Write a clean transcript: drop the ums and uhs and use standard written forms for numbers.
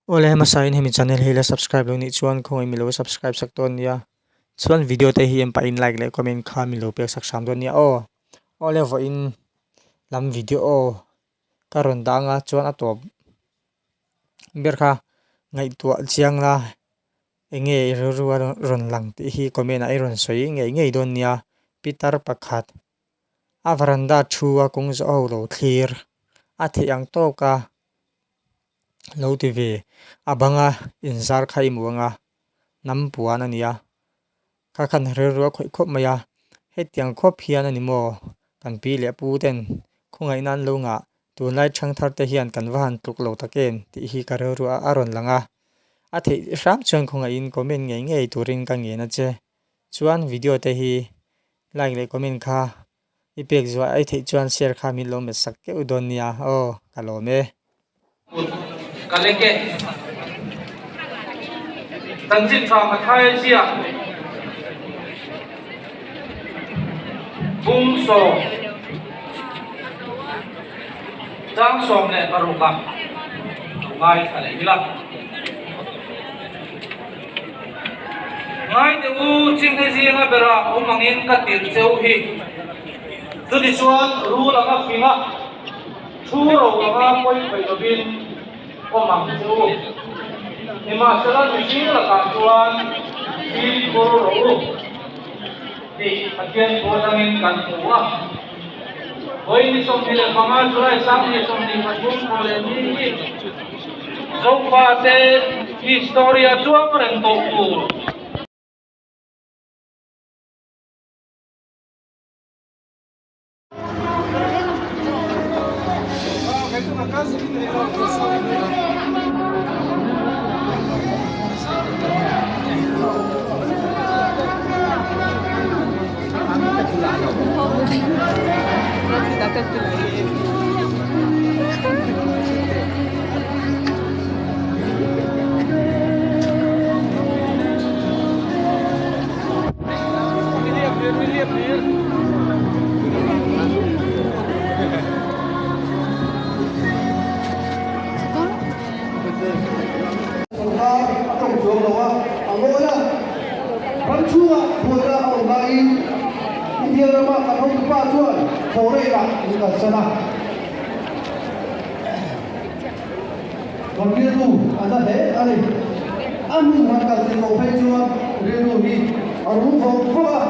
Awle hmasa in hemi channel hi la subscribe lo nih chuan khawngaih milo subscribe sak dawn nia chuan video te hi en pah in like leh comment kha milo pek sak hram dawn nia aw awle vawiin lam video ka rawn dah anga chuan a tawp ber kha ngaihtuah chiang la eng nge i rilru a rawn lang tih hi comment ah i rawn sawi ngei ngei dawn nia pitar pakhat a varanda thu a kawng zawh ho lo thlir a theih ang tawk a. Lo ti ve, a banga inzar kha i hmu ang a, hnam puan a ni a, kha khan rilru a khawih khawp mai a, hetiang khawp hian a ni maw kan pi leh pu ten khawngaihna an lo ngah, tunlai thangthar te hian kan va han tluk lo tak em tih hi ka rilru a a rawn lang a, a theih hram chuan khawngaihin comment ngei ngei turin ka ngen a che, chuan video te hi like leh comment kha I pek zuah ai theih chuan share kha min lo met sak keuh dawn nia aw ka lawm e. Kut ka lek e. Chanchin tha Mathaia ziak bung sawm chang 16 ah lo ngaithla leh ila. Ngai teh u, chinghe zinga berah awm angin ka tirh cheu hi. Chutichuan rul anga fing a, thu ro anga pawi khawih lovin awm ang che u. Nimahsela mihring lakah chuan fimkhur rawh u tih Pathian thu atangin kan hmu a. Vawi ni 25 July 2023 thaw leh ni hi Zofate history a chuang reng tawh tur. Sorkar a tawng chuang lo a, a ngawi a. Ram chhungah buaina a awm laiin India rama kan hotupa chuan foreign-ah min kalsan a. Kan rilru a na hle a ni. A hmun han kal thei lo phei chuan rilru hi a rum vawng vawng a.